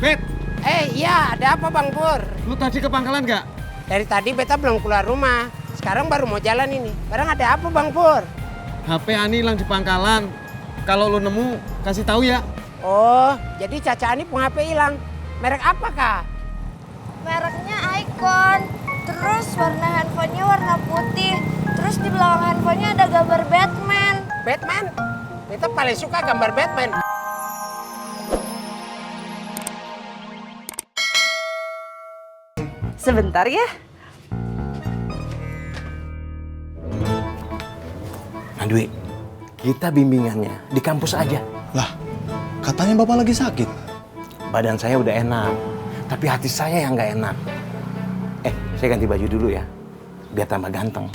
Bet, Iya, ada apa Bang Pur? lu tadi ke pangkalan nggak? Dari tadi beta belum keluar rumah. Sekarang baru mau jalan ini. Barang ada apa Bang Pur? HP Ani hilang di pangkalan. Kalau lu nemu, kasih tahu ya. Oh, jadi Caca Ani pun HP hilang. Merek apa Kak? Mereknya Icon. Terus warna handphonenya warna putih. Terus di belakang handphonenya ada gambar Batman. Batman? Beta paling suka gambar Batman. Sebentar ya. Dwi, kita bimbingannya di kampus aja. Lah, katanya Bapak lagi sakit. Badan saya udah enak, tapi hati saya yang nggak enak. Saya ganti baju dulu ya, biar tambah ganteng.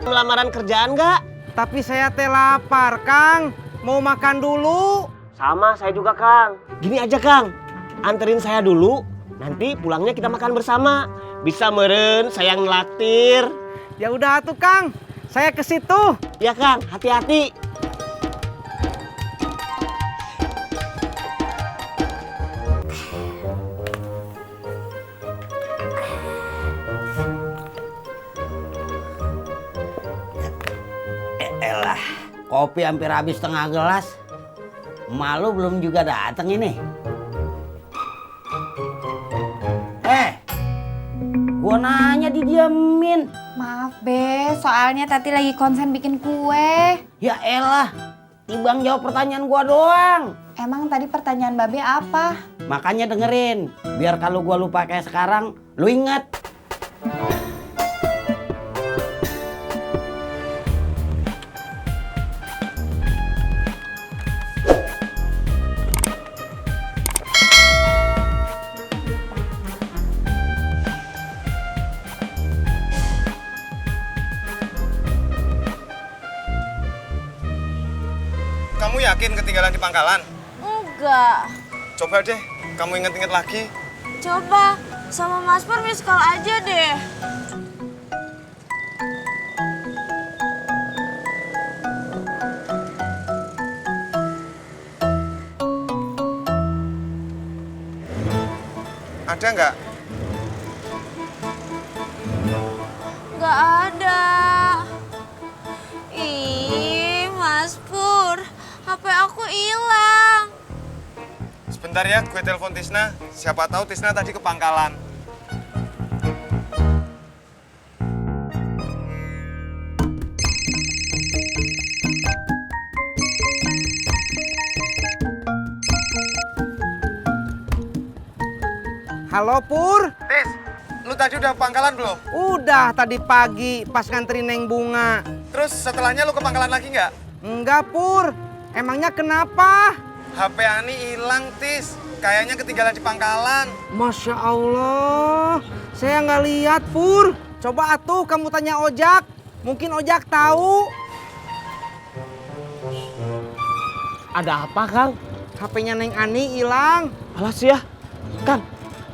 Lamaran kerjaan nggak? Tapi saya teh lapar, Kang. Mau makan dulu? Sama, saya juga, Kang. Gini aja, Kang. Anterin saya dulu, nanti pulangnya kita makan bersama. Bisa meren, saya ngelaktir. Ya udah atuh, Kang. Saya ke situ. Ya, Kang. Hati-hati. Elah, kopi hampir habis setengah gelas. Malu belum juga datang ini. Gua nanya didiemin. Maaf Be, soalnya Tati lagi konsen bikin kue. Ya elah, Ibang jawab pertanyaan gua doang. Emang tadi pertanyaan Babe apa? Makanya dengerin, biar kalau gua lupa kayak sekarang, lu inget. Kamu yakin ketinggalan di pangkalan? Enggak. Coba deh, kamu inget-inget lagi. Coba sama Mas Pur miss call aja deh. Ada nggak? Nggak ada. Ih, Mas Pur, HP aku hilang. Sebentar ya, gue telepon Tisna. Siapa tahu Tisna tadi ke pangkalan. Halo, Pur. Tis, lu tadi udah ke pangkalan belum? Udah tadi pagi pas nganterin Neng Bunga. Terus setelahnya lu ke pangkalan lagi nggak? Enggak, Pur. Emangnya kenapa? HP Ani hilang, Tis. Kayaknya ketinggalan di pangkalan. Masya Allah. Saya nggak lihat, Pur. Coba atuh kamu tanya Ojak. Mungkin Ojak tahu. Ada apa, Kang? HP-nya Neng Ani hilang. Alas ya. Kang,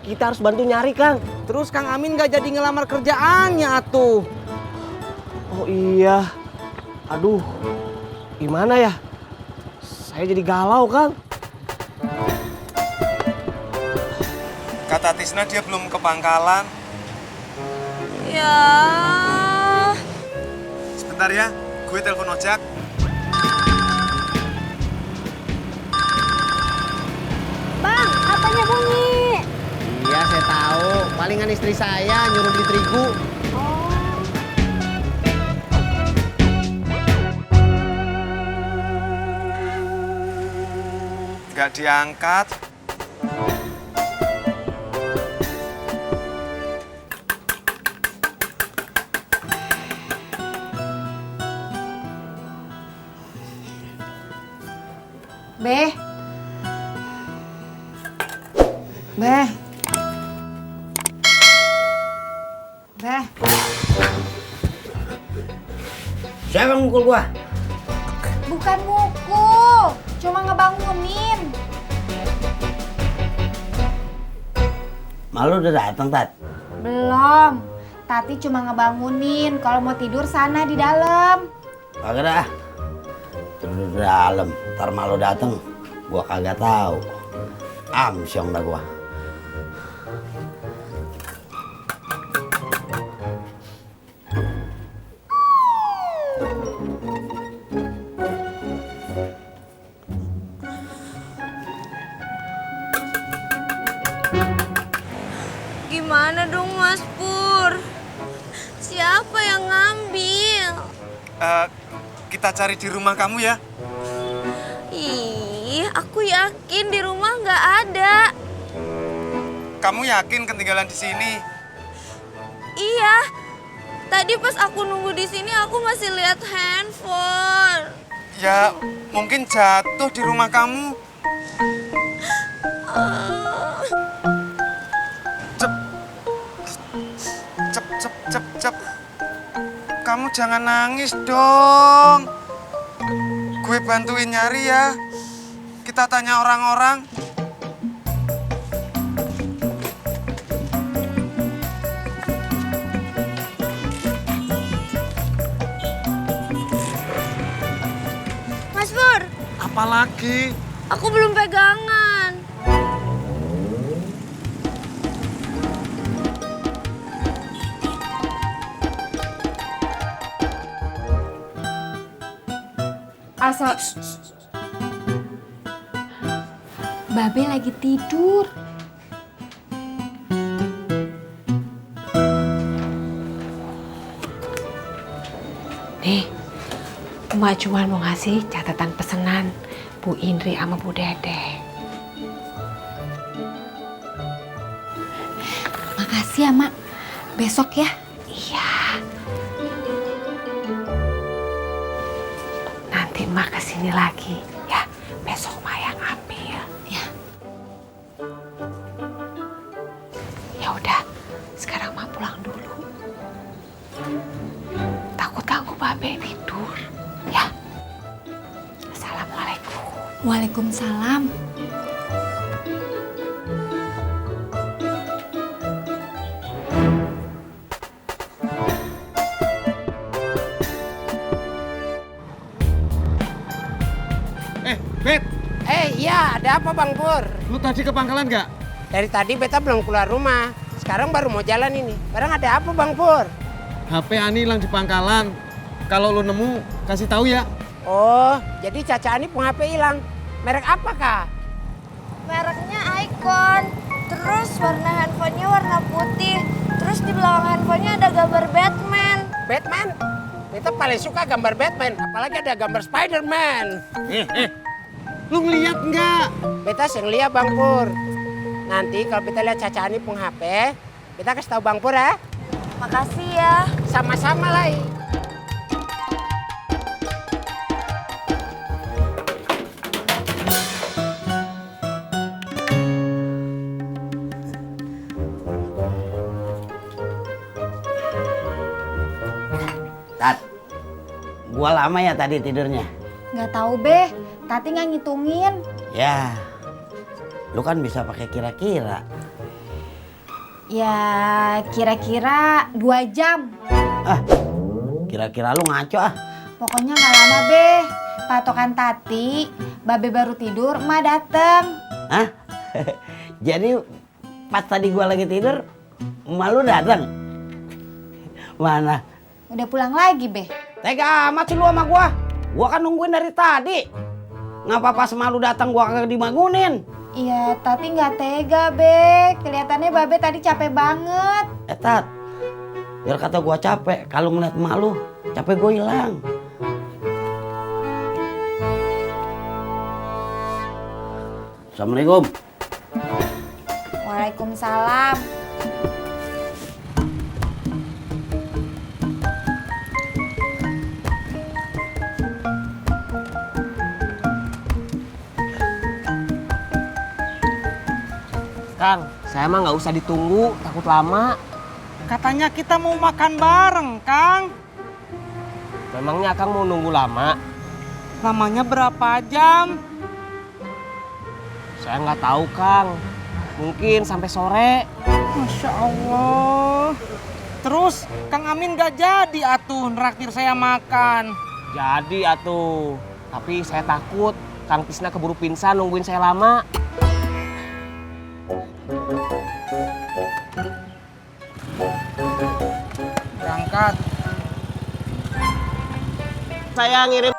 kita harus bantu nyari, Kang. Terus Kang Amin nggak jadi ngelamar kerjaannya atuh. Oh iya. Aduh, gimana ya? Saya jadi galau, Kang. Kata Tisna dia belum ke pangkalan. Ya. Sebentar ya, gue telepon Ojak. Bang, apanya bunyi? Iya, saya tahu. Palingan istri saya nyuruh beli terigu. Nggak diangkat. Be. Be. Be. Siapa yang mukul gua? Bukan mukul, cuma ngebangunin. Malu udah datang, Tat? Belum. Tati cuma ngebangunin. Kalau mau tidur sana di dalam. Kagak dah. Tidur di dalam. Ntar malu datang, gua kagak tahu. Amsyong dah gua. Gimana dong Mas Pur? Siapa yang ngambil? Kita cari di rumah kamu ya. Ih, aku yakin di rumah nggak ada. Kamu yakin ketinggalan di sini? Iya, tadi pas aku nunggu di sini aku masih lihat handphone. Ya, mungkin jatuh di rumah kamu. Cep. Cep, cep, cep, cep. Kamu jangan nangis dong. Gue bantuin nyari ya. Kita tanya orang-orang. Mas Pur, Apalagi? aku belum pegangan. Asal Babe lagi tidur. Nih, Emak cuma mau ngasih catatan pesanan Bu Indri sama Bu Dede. Makasih ya, Mak. Besok ya. Iya. Nanti Mak kesini lagi ya. Besok Mak yang ambil. Ya. Ya udah, sekarang Mak pulang dulu. Takut ganggu Babe tidur. Ya. Assalamualaikum. Waalaikumsalam. Bet, Iya, ada apa Bang Pur? lu tadi ke pangkalan nggak? Dari tadi beta belum keluar rumah. Sekarang baru mau jalan ini. Barang ada apa Bang Pur? HP Ani hilang di pangkalan. Kalau lu nemu, kasih tahu ya. Oh, jadi Caca Ani pun HP hilang. Merek apa Kak? Mereknya Icon. Terus warna handphonenya warna putih. Terus di belakang handphonenya ada gambar Batman. Batman? Beta paling suka gambar Batman, apalagi ada gambar Spider-Man. Lu ngeliat nggak? Beta sering lihat Bang Pur. Nanti kalau beta lihat Caca Ani pun HP, beta kasih tahu Bang Pur ya. Makasih ya. Sama-sama lah. Tat, gua lama ya tadi tidurnya? Nggak tahu Be, Tati nggak ngitungin. Ya, lu kan bisa pakai kira-kira. Ya kira-kira 2 jam. Ah, kira-kira lu ngaco ah. Pokoknya nggak lama Be. Patokan Tati, Babe baru tidur, emak dateng. Hah? Jadi pas tadi gua lagi tidur, emak lu datang? Mana? Udah pulang lagi Be. Tega amat sih lu sama gua. Gua kan nungguin dari tadi. Ngapa pas emak lu datang gua kagak dibangunin? Iya, Tati nggak tega Be. Kelihatannya Babe tadi capek banget. Tat, biar kata gua capek, kalau ngeliat emak lu, capek gua hilang. Assalamualaikum. Waalaikumsalam. Kang, saya mah nggak usah ditunggu, takut lama. Katanya kita mau makan bareng, Kang. Memangnya Kang mau nunggu lama? Lamanya berapa jam? Saya nggak tahu Kang. Mungkin sampai sore. Masya Allah. Terus Kang Amin gak jadi atuh nraktir saya makan. Jadi atuh. Tapi saya takut Kang Tisna keburu pingsan nungguin saya lama. Berangkat. Saya ngirim